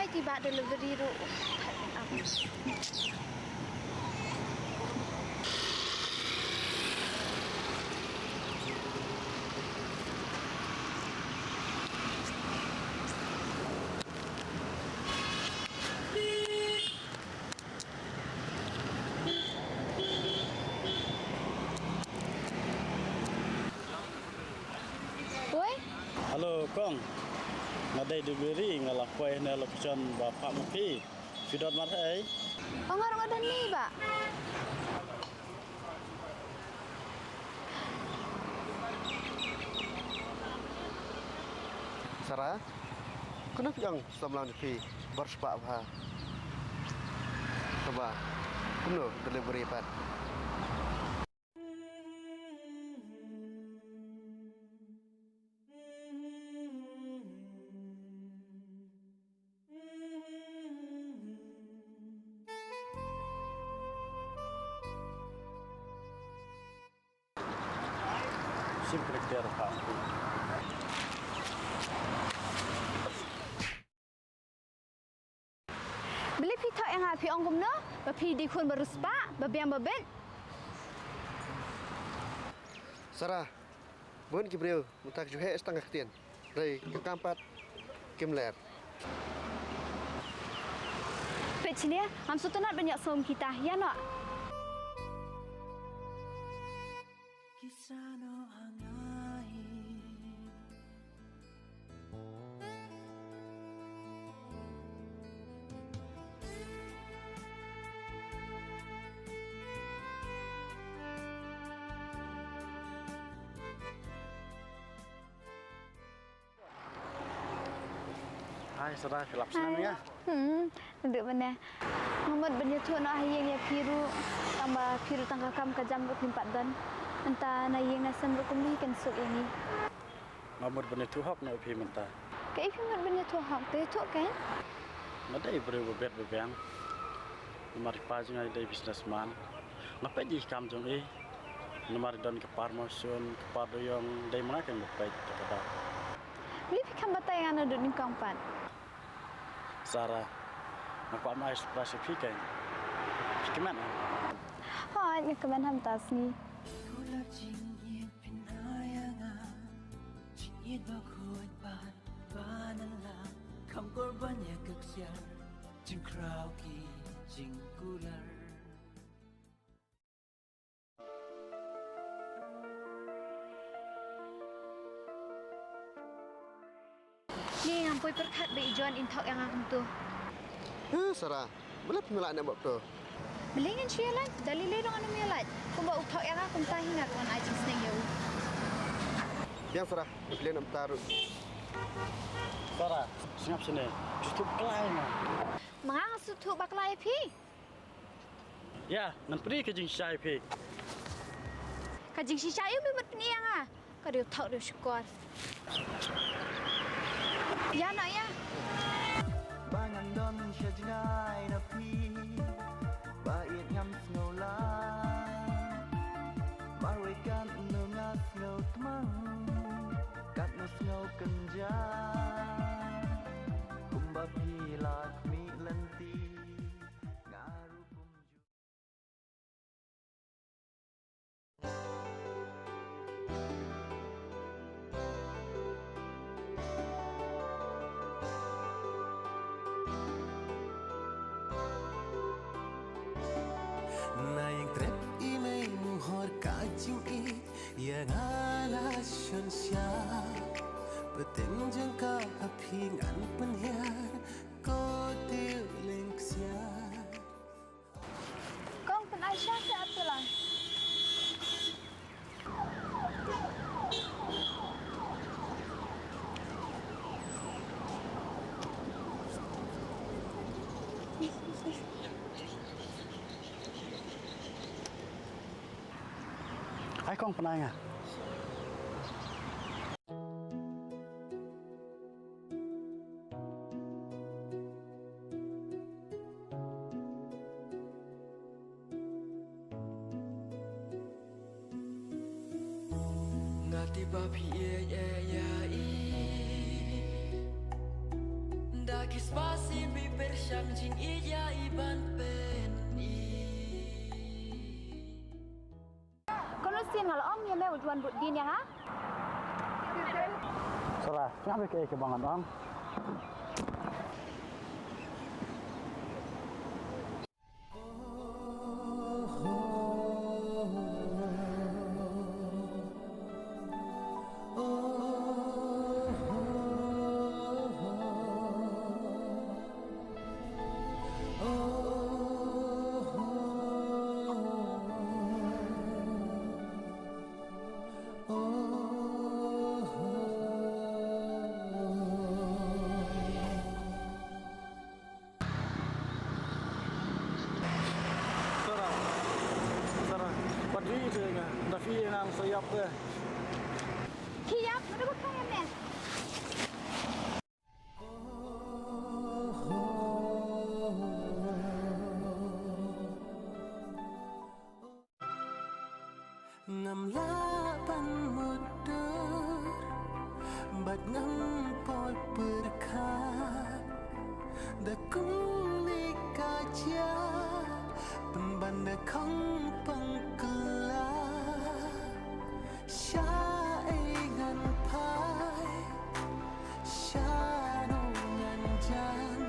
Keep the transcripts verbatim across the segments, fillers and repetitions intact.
Ti ba delivery ruh. Woi. Hello kong. Nga dei delivery, nga la poi hane location ba phah ma phi. Phi don marei? Ong nga ruh nga don ni ba. Sara, kano phi ong samla na phi bar spah bha? Kaba kumno delivery pat? Sim connector pa. Balei phi thoh ïa nga, phi ong kumno ba phi dei khun ba riewspah, ba biang ba beit? Sara, bun ki briew mynta ki ju heh tang ka ktien. Dei ka kam pat kim ler. Peit shane, ngam sngewtynnat ban ïohsngew ïa kita, ïa noh. Hai Sara, phi lap snem ïa? Hmm, dei bha ne. Nga mut ban ïathuh noh ha ïing ïa phi ruh, tang ba phi ruh tang ka kam ka jam ruh phim pat don. Mynta na ïing na sem ruh kumne kan suk ïa ngi. Nga mut ban ïathuh hok noh ïa phi mynta. Kaei phi mut ban ïathuh hok, te ïathuh kein. Nga dei briew ba beit ba biang. Namar i pa jong nga i dei businessman. Nga peit ïa i kam jong i. Namar i don ka promotion, ka promotion, dei ma nga kein ba peit, te ka dei. Balei phi khlem batai ïa nga naduh nyngkong pat? Sara, nga kwah ban ai surprise ïa phi kein. Phi kmen? Hooid, nga kmen ha mynta sngi. Kular jingïeit phin ai ïa nga, jingïeit ba khuid bad ba nang lang, kham kor ban ïa ka ksiar, jingkhraw ki jingkular. Ngi ngam poi pyrkhat ba i John in thok ïa nga kumto. He Sara, balei phim ïalait ne em bad to? Balei ngan shu ïalait? Da lei lei ruh ngam ïalait. Kumba u thok ïa nga kumta hi nga kwah ai jingsneng ïa u. Biang Sara, phi leh namar ta ruh. Sara, sngap shane. Sngewthuh bakla ïa nga. Ma nga nga sngewthuh bakla ïa phi. Ïa, ngan pynïaid ka jingshisha ïa phi. Ka jingshisha ïa phi mut pynïaid ïa nga. Ka dei u thok dei u shukor. Ïa na ïa. Ba ngan don sha jngai na phi. Ba ïeit ngam sngew lai. Marwei katno nga sngew tmang. Katno sngew kynjah. Kumba phi la khmih lynti. Nga ruh kumjuh. Na ïeng trep i mei muhor ka jingïeit ïa nga la shonshar. Pateng jong ka ha phi ngan pynhiar ko tip leng ksiar. Kong pynai sha ka atu lang. Ai kong pynai nga. Nga tip ba phi ïeit ïa i. Da ki spah sien phi Chang jing ija iban pen i. Kono sien nga la ong ïa me u juan bud din ïa ha. Sara, nga be ke ke bangan ong. Sara, Sara, pat ri te nga, da fi nang sa ïap te. Ki ïap, mana ba kaya me? Ngam lah ban mutdur bad ngam poi pyrkhat da kumne ka jia pynban da khang pangkla sha ei ngan phai. Shano ngan jan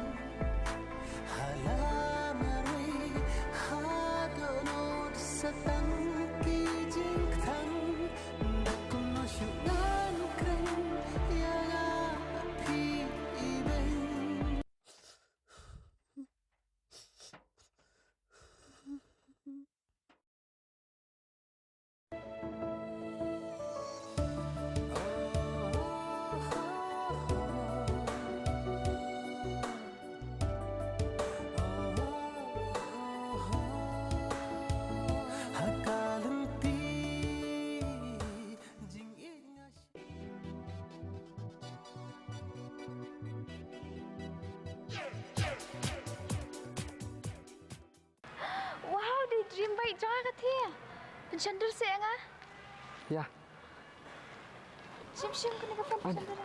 hala marwei ha dohnud sa tang ki jingkthang da kumno shu ngan kren ïa nga phi i beng. Wow, dei dream bike jong nga kata. Pynshadur seh nga. Ïa. Shim shim kane ka phone pynshadur.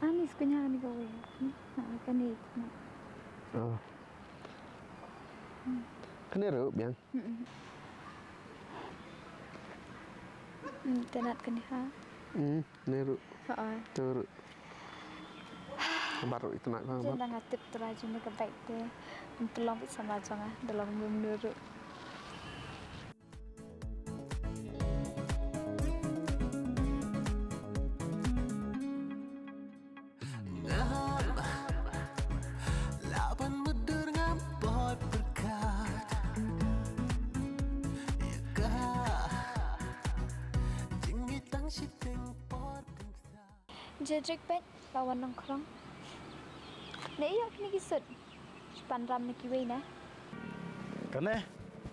Ani sekolah ni kawei. Hmm, ha, kane, kane. Oh. Hmm. Kane ruh biang. Hmm. Hmm, tenat kane ha. Hmm, kane ruh. Ha, ha. Tu ruh. Baru itu nak. Jen tang tip trai jong ka bike te. Pelong pisa ma jong ah, dalam menurut. Ngam lah ban mutdur ngam poi pyrkhat ïa ka jingïeit tang shiteng por pynktha. Jedrick peit la wan nongkhrong. Ne ïa kine ki sut. Shu pan ram ne kiwei ne. Kane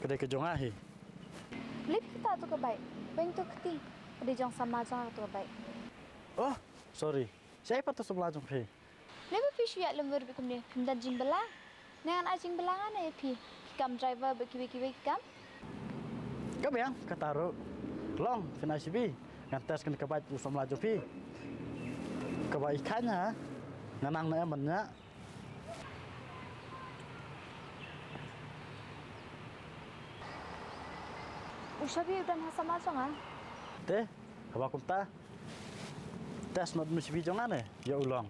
ka dei ka jong nga hi. Lip kita tu ka bike. Beng tu kti. Ka dei jong samla jong nga tu ka bike. Oh, sorry. Shaei pat u samla jong phi? Lei ba phi shu ïaid lem wer bad kumne, phim don jingbylla. Ngan ai jingbylla ngan ïa phi. Ki kam driver bad kiwei kiwei ki kam. Ka biang kata ruh. Long phin ai shibi. Ngan test kane ka bike u samla jong phi. Kaba i khana nga nang na em ban ïa. U shabi u don ha samla jong nga. Te haba kumta. Test not much bi jong ane ïa u long.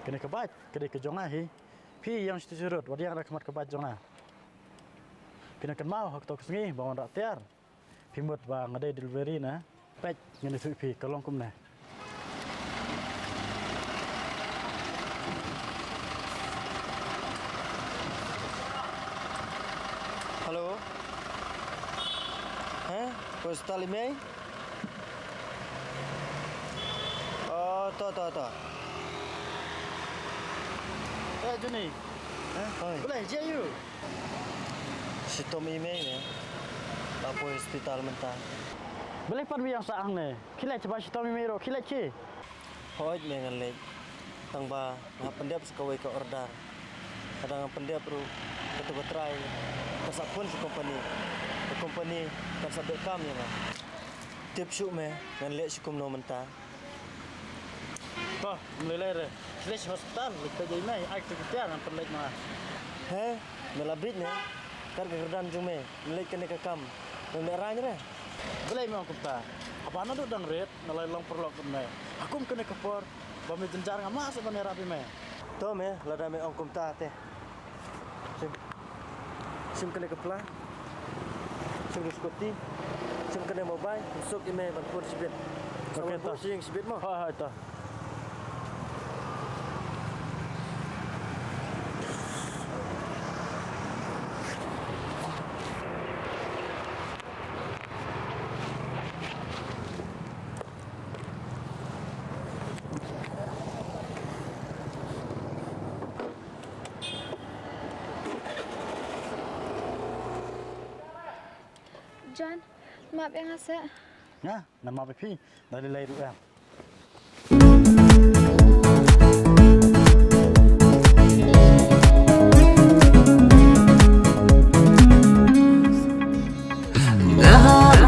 Kane ka bike ka dei ka jong nga hi. Phi ïeng sha shuh shuh rut wat ïeng da khmat ka bike jong nga. Phi nang kynmaw ha kato ka sngi ba wan rah tiar. Phi mut ba nga dei delivery na. Peit ngan ïathuh phi ka long kumne. Hello. Heh? Pos tali mei? Oh, to, to, to. Eh, Juni. Balei, jia aïu? Shitom i mei ne. La poi hospital mynta. Balei pat biang sa hangne? Khie leit, ba shitom i mei ruh, khie leit khie. Hooid me, ngan leit. Tang ba nga hap pyndep sa kawei ka order. Lada ngam pyndep ruh, katu ka trai kan sa phone sha company. Ka company kan sa beh kam ïa nga. Tip shuh me, ngan leh sha kumno mynta. To, ym lei lei re. Leit sha hospital, leit peit ïa i mei, ai katu ka tiar ngan pynleit ma nga. He, me la bieit ne. Kat ka kyrdan jong me, leit kane ka kam. Mem lehrain re. Balei me ong kumta? Haba naduh dang rit nga la long paralok bad me. Ha kum kane ka por ba me jynjar, ngam lah shuh ban ïarap ïa me. To me, lada me ong kumta te. Shim. Shim kane ka pla. Shim ka scooty. Shim kane mobile. Suk ïa me ban pur shibit. Ok, to. Sing shibit mo. Hooid, hooid, to. John, map ïa nga seh. Nga, ngan map ïa phi. Da lei lei ruh em. Ngam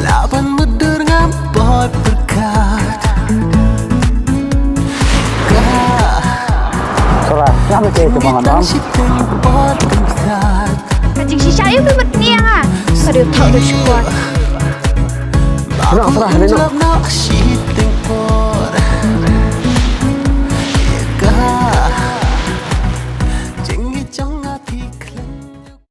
lah ban mutdur, ngam pat pyrkhat. Ka Sora, ngam ïa kei tu bangan am. Ka jingshisha aïu phi mut nia nga. Ka dei u thok dei shuwa. Sora, Sora, hynrei noh.